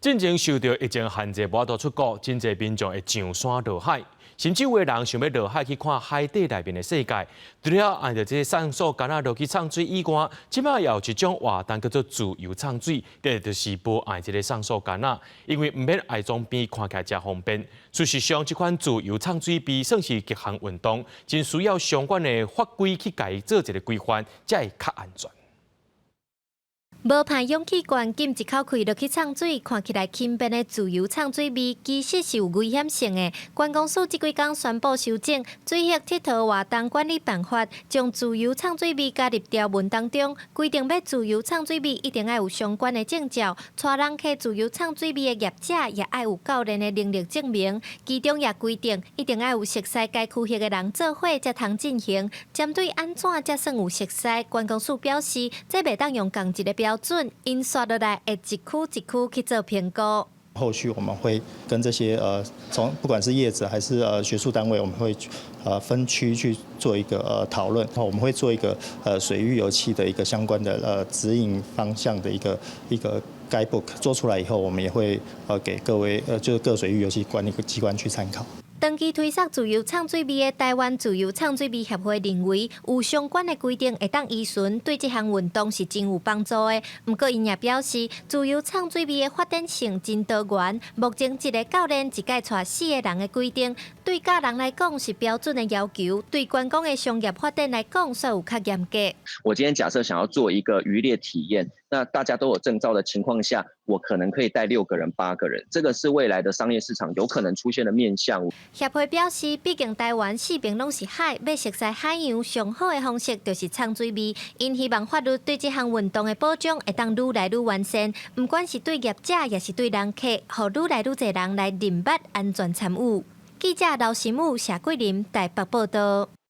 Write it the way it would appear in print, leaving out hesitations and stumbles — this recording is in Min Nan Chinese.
進前受著疫情限制，無法度出國，真濟民眾會上山落海，甚至有的人想欲落海去看海底內面的世界。除了愛著這个送素桿仔落去送水以外，這擺也有一種活動叫做自由送水，這就是無愛這个送素桿仔，因為毋免愛裝備，看起來誠方便。事實上，這款自由送水臂算是極限運動，真需要相關的法規去共伊做一个規範，才會較安全。無怕氧氣罐，禁一口氣落去送水，看起來輕便的自由送水臂，其實是有危險性的。觀光署這幾工宣布修正《水域鐵佗活動管理辦法》，將自由送水臂加入條文當中，規定欲自由送水臂一定愛有相關的證照，帶人客自由送水臂的業者也愛有教練的能力證明。其中也規定，一定愛有熟悉該區域的人做伙才通進行。針對按怎才算有熟悉，觀光署表示，這袂當用仝一个標準，𪜶紲落來會一區一區去做評估。後續我們會跟這些從不管是業者還是學術單位，我們會分區去做一個討論，然後我們會做一個水域遊憩的一個相關的指引方向的一個 guidebook 做出來以後，我們也會給各位就是各水域遊憩管理機關去參考。長期推捒自由送水臂的台灣自由送水臂協會認為，有相關的規定會當依循，對這項運動是真有幫助的。毋過，𪜶也表示，自由送水臂的發展性真多元。目前一个教練一擺帶四个人的規定，對教人來講是標準的要求，對觀光的商業發展來講，煞有較嚴格。我今天假設想要做一個漁獵體驗，那大家都有證照的情況下，我可能可以帶六個人、八個人，這個是未來的商業市場有可能出現的面向。協會表示，畢竟台灣四邊攏是海，欲熟悉海洋上好的方式就是送水臂。𪜶希望法律對這項運動的保障會當愈來愈完善，毋管是對業者，抑是對人客，予愈來愈濟人來認捌安全參與。記者劉新武、謝桂林台北報道。